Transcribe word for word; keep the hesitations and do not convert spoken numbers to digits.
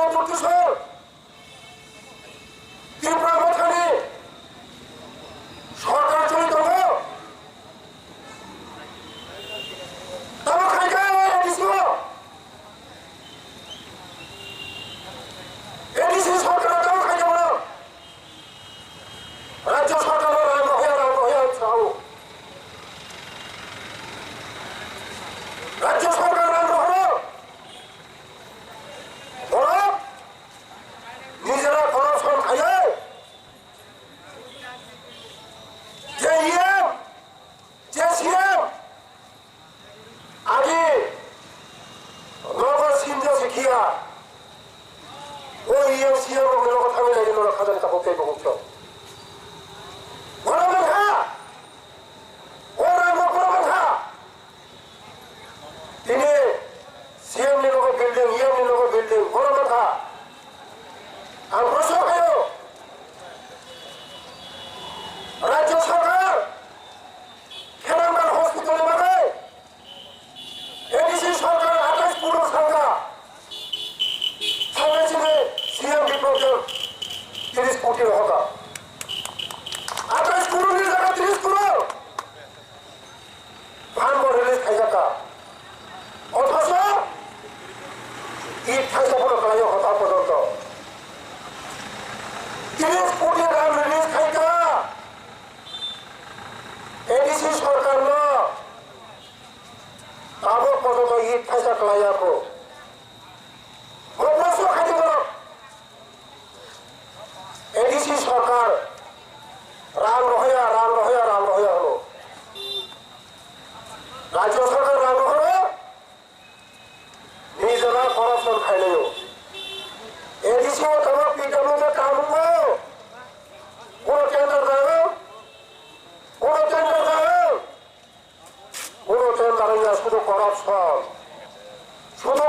Kishore, Tripura Mothani sorkar choli tongo. Tamo khaikha A D C o. A D C sorkar tamo khaikha bono. Rajya sorkar rang rohya, rang rohya sao. Rajya sorkar rang rohya. Bono nijera corruption khaye. Je E M, je C M, agi nogo sinjo sikhiya. O E M C M rok nogo thangwi lai nogo khajani tabuk tei bukung chwng. Bono mankha. O rang bo bono mankha. Tini C M ni nogo building, E M ni nogo building, bono mankha. Ang proshno khaio, Rajya Sarkar Khenangma hospital ni bagwi A D C sarkar athais crore sangkha. Sangai sini C M Biplab Deb tiris koti rohorkha. Athais crore ni jaga tiris crore. Fund bo release khaijakha. Othocho it thaisa phano khlaio hota porjonto. Tiris koti rang release khaikha. A D C sarkar no tabuk porjonto it thaisa khlaiya kho. Bo proshno khaidi borok. A D C sarkar rang rohya, rang rohya, rang rohya hwno. Rajya sarkar rang rohya, nijera corruption khailaio. A D C o tamo P W D kamungo. Kono tender jago, kono tender jago. Kono tender ya, sudu corruption. Sudu